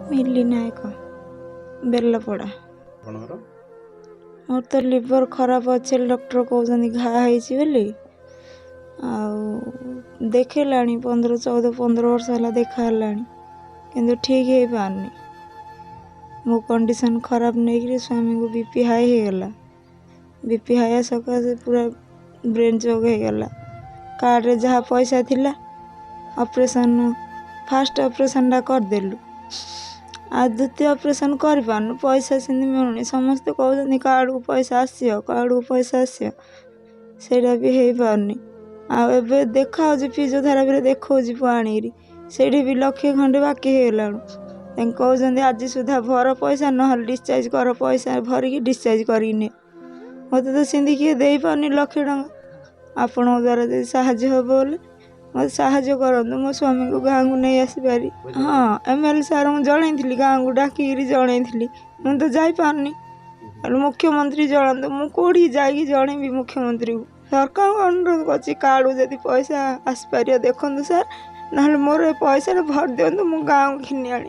ମିଲି ନାୟକ, ବେଲପଡ଼ା। ଆପଣଙ୍କର? ମୋର ତ ଲିଭର୍ ଖରାପ ଅଛି, ଡକ୍ଟର କହୁଛନ୍ତି ଘା ହେଇଛି ବୋଲି। ଆଉ ଦେଖେଇଲାଣି 15 14 15 ବର୍ଷ ହେଲା ଦେଖା ହେଲାଣି, କିନ୍ତୁ ଠିକ୍ ହେଇପାରୁନି। ମୋ କଣ୍ଡିସନ୍ ଖରାପ ନେଇକରି ସ୍ୱାମୀଙ୍କୁ ବି ପି ହାଇ ହେଇଗଲା। ବି ପି ହାଇ ସକାଶେ ପୁରା ବ୍ରେନ୍ ଚୋକ୍ ହେଇଗଲା। କାର୍ଡ଼ରେ ଯାହା ପଇସା ଥିଲା ଅପରେସନ୍, ଫାଷ୍ଟ ଅପରେସନ୍ଟା କରିଦେଲୁ, ଆଉ ଦ୍ୱିତୀୟ ଅପରେସନ୍ କରିପାରୁନୁ, ପଇସା ସେମିତି ମିଳୁନି। ସମସ୍ତେ କହୁଛନ୍ତି କାର୍ଡ଼କୁ ପଇସା ଆସିବ, କାର୍ଡ଼କୁ ପଇସା ଆସିବ, ସେଇଟା ବି ହେଇପାରୁନି। ଆଉ ଏବେ ଦେଖାହେଉଛି ଫିଜିଓଥେରାପିରେ ଦେଖାଉଛି ପୁଅ ଆଣିକିରି, ସେଇଠି ବି ଲକ୍ଷେ ଖଣ୍ଡେ ବାକି ହେଇଗଲାଣି। ତାଙ୍କୁ କହୁଛନ୍ତି ଆଜି ସୁଦ୍ଧା ଭର ପଇସା, ନହେଲେ ଡିସଚାର୍ଜ କର, ପଇସା ଭରିକି ଡିସଚାର୍ଜ କରିକି ନିଅ। ମୋତେ ତ ସେମିତି କିଏ ଦେଇପାରୁନି ଲକ୍ଷେ ଟଙ୍କା। ଆପଣଙ୍କ ଦ୍ୱାରା ଯଦି ସାହାଯ୍ୟ ହେବ ବୋଲେ ମୋତେ ସାହାଯ୍ୟ କରନ୍ତୁ, ମୋ ସ୍ୱାମୀକୁ ଗାଁକୁ ନେଇ ଆସିପାରି। ହଁ, ଏମ୍ ଏଲ୍ ଏ ସାର୍ଙ୍କୁ ଜଣେଇଥିଲି, ଗାଁକୁ ଡାକିକିରି ଜଣେଇଥିଲି, ମୁଁ ତ ଯାଇପାରୁନି। ହେଲେ ମୁଖ୍ୟମନ୍ତ୍ରୀ ଜଣାନ୍ତୁ, ମୁଁ କେଉଁଠିକି ଯାଇକି ଜଣେଇବି ମୁଖ୍ୟମନ୍ତ୍ରୀକୁ? ସରକାରଙ୍କୁ ଅନୁରୋଧ କରୁଛି, କାର୍ଡ଼କୁ ଯଦି ପଇସା ଆସିପାରିବ ଦେଖନ୍ତୁ ସାର୍, ନହେଲେ ମୋର ଏ ପଇସାଟା ଭରି ଦିଅନ୍ତୁ, ମୁଁ ଗାଁକୁ ଘିନି ଆଣିବି।